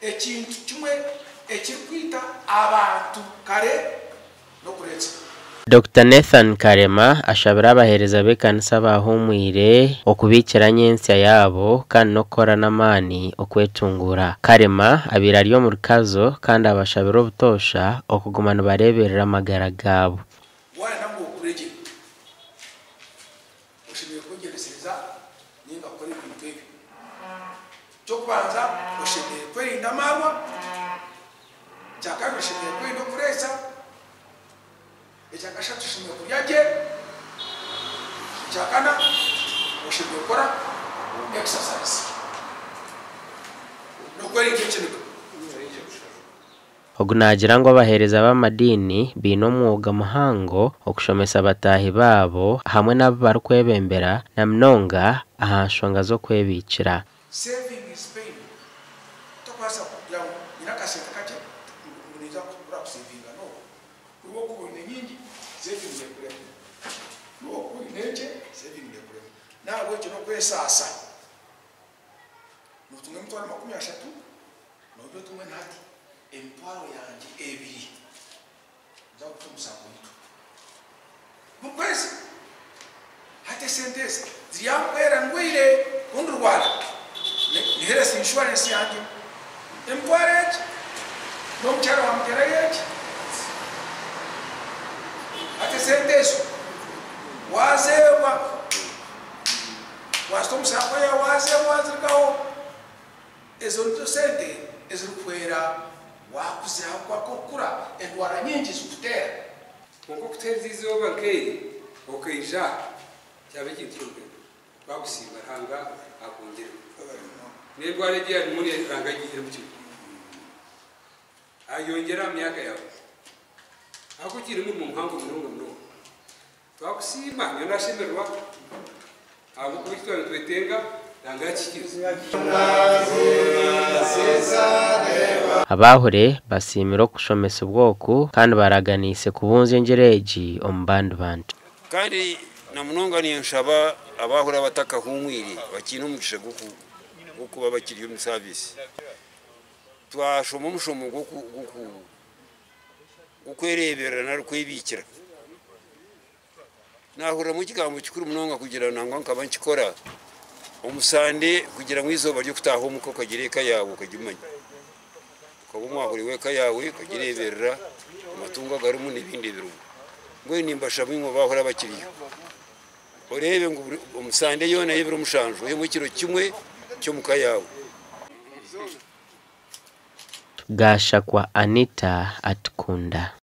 Ekintu kimwe ekirikwita abantu kare n'okureetsa. Dokita Nathan Karema ashabire abaheereza b'ekanisa abaahumwire okubiikira nyentsya yaabo kandi n'okukora n'amaani okwetunguura. Karema abaire ari omuri Kazo kandi abashabire obutoosha okuguma nibareeberera amagara gaabo. Waayenda ngu okure gye, oshemereire kwegyendesereza nainga kukora ebintu ebi. Eky'okubanza, oshemereire kwerinda amaarwa. Ekyakabiri, oshemereire kwerinda okureetsa. Ekyakashatu, oshemereire kurya gye. Ekyakana, oshemereire kukora exercise n'okwerinda ekiniga. Ogu naagira ngu abaheereza b'amadiini baine omwoga muhango okushomesa bataahi baabo hamwe n'abu barikwebembera na munonga aha nshonga z'okwebiikira. Saving is pain. Tokubaasa kugira ngu nyine akasente kakye ngu ninza kubura kusevinga no. Nobu okuba oine nyingi, saving nekurema. Nobu okuba oine nkye, saving nekurema. Nahabwekyo nokwesaasa. Notunga emitwaro 30, noija otunge na hati emitwaro yangye ebiri nza kuta omu sacco yitu. Buri kwezi. Hati esente ezi ziryampwera ndwaire, ku ndirwara ni health insurance yangye emitwaro egi n'omukyara wamugyerayo egi. Hati esente ezo wazeebwa, wazita omu sacco yaawe wazeebwa wazirugaho, ezo nizo sente ezirikuhwera wakuzire ahabw'okuba ku orikukura endwara nyingi zikuteera. Kwonka okutuheereza eizooba nk'eri okaija aha kyaba ekintu ky'omuhendo. Twakusiima Ruhanga akwongyereho. N'endwara egi eya pneumonia Ruhanga agiihiremu kimwe. Ayongyere aha myaka yaawe. Ahabw'okuba okiine omurimo muhango munonga munonga. Twakusiima, nyowe nashemererwa ahabw'okuba eki twaba nitwetenga Ruhanga yakihikiiriza. Abaahuri basiimire okushomesibwa oku kandi baraganiise kubunzya engira egi omu bandi bantu. Kandi na munonga ninshaba abaahuri abatakahumwire bakiine omugisha gw'okuba bakiri omu saviisi, twashoma omushomo gw'okwereeberera nari kwebiikira. Naahuriramu ekigambo kikuru munonga kugira nangwa nkaba nkikora omu Sande kugira ngu eizooba ry'okutaaha omuka okagira eka yaawe okagimanya. Okaba omwahuri w'eka yaawe okagireeberera, amatungo agarimu n'ebindi ebirimu. Mbwenu nimbashaba imwe abaahuri abakiriyo, oreebe ngu omu Sande yoona y'ebiro mushanju ohemu ekiro kimwe ky'omuka yaawe. Gashakwa Anita Atukunda.